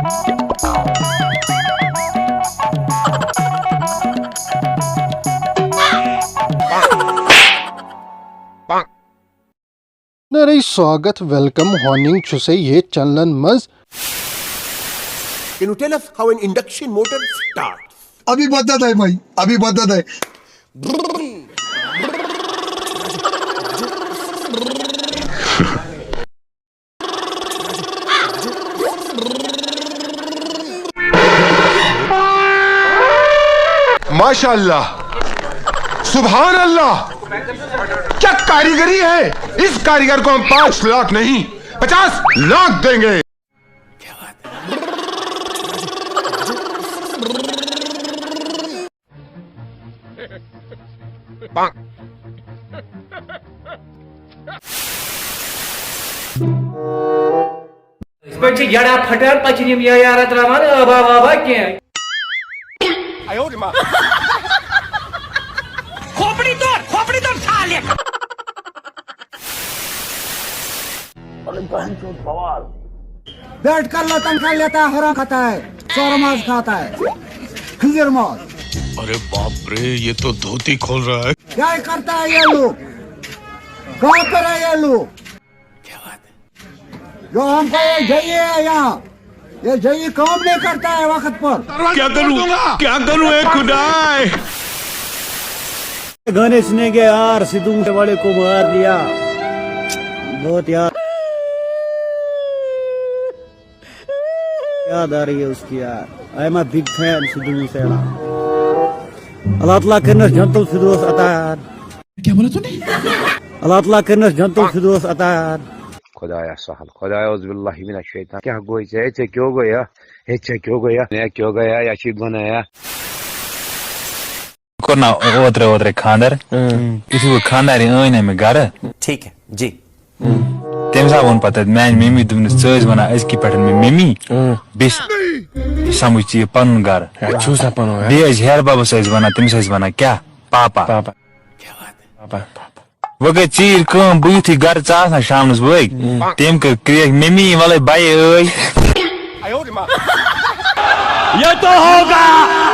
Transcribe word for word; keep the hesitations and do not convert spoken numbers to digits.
نرے سواگت، welcome ہوننگ چھُسے یتھ چینلن منٛز۔ Can you tell us how an induction motor starts? अभी बदत है भाई, अभी बदत है. माशाल्लाह, सुभान अल्लाह, क्या कारीगरी है। इस कारीगर को हम पाँच लाख नहीं, पचास लाख देंगे। یِتھ پٲٹھۍ چھِ یڑا پھٹان، پتہٕ چھِنہٕ یِم یارا تراوان آبا وابا کینٛہہ۔ کھوپڑی توڑ، کھوپڑی توڑ، سالے۔ بیٹھ کر لتن کر لیتا ہے، حرام کھاتا ہے، چور ماز کھاتا ہے، خنزیر ماز۔ अरे बाप रे, ये तो धोती खोल रहा है। کیا کرتا ہے یہ لوگ؟ کہاں پر ہے یہ لوگ؟ جو ہم کو یہ چاہیے ہے یہاں، یہ چاہیے، کام نہیں کرتا ہے وقت پر۔ क्या करूं, क्या करूं, ए खुदाए। گانے سنیں گے یار، سدھو موسے والے کو مار دیا۔ بہت یار، یاد آ رہی ہے اس کی یار۔ I am a big fan Sidhu Moose والا۔ اللہ تعالیٰ کرنس جنت الفردوس عطا یار۔ کیا بولا تو نے؟ اللہ تعالیٰ کرنس جنت الفردوس عطا یار۔ خدایا سہل، خدایا اعوذ باللہ من الشیطان۔ کیا گوئی ژےٚ؟ ہے ژےٚ کیٛاہ گویا؟ ہے ژےٚ کیٛاہ گویا؟ ہے کیٛاہ گویا؟ یا چھی گونا یا؟ کوٚر نا اوترٕ اوترٕ خانٛدر۔ یُتھُے وۄنۍ خانٛدارِنۍ ٲنۍ نہٕ مےٚ گرٕ۔ ठीक है जी। تٔمۍ سا ووٚن پتہٕ تَتہِ میانہِ ممی، دوٚپنَس، "ژٕ ٲسۍ وَنان أزکہِ پٮ۪ٹھ مےٚ ممی، بیٚیہِ سمجھ ژٕ یہِ پَنُن گرٕ۔" چھُس نہ پَنُن گرٕ۔ بیٚیہِ ٲسۍ ہیرٕ بَبَس ٲسۍ وَنان، تٔمِس ٲسۍ وَنان کیٛاہ؟ پاپا۔ پاپا۔ پاپا۔ وۄنۍ گٔے ژیٖرۍ کٲم، بہٕ یُتھُے گرٕ ژاس نہ شامنَس بٲگۍ، تٔمۍ کٔر کرٛیک، "ممی، وَلَے بَیہِ ٲے۔" یہ تو ہوگا۔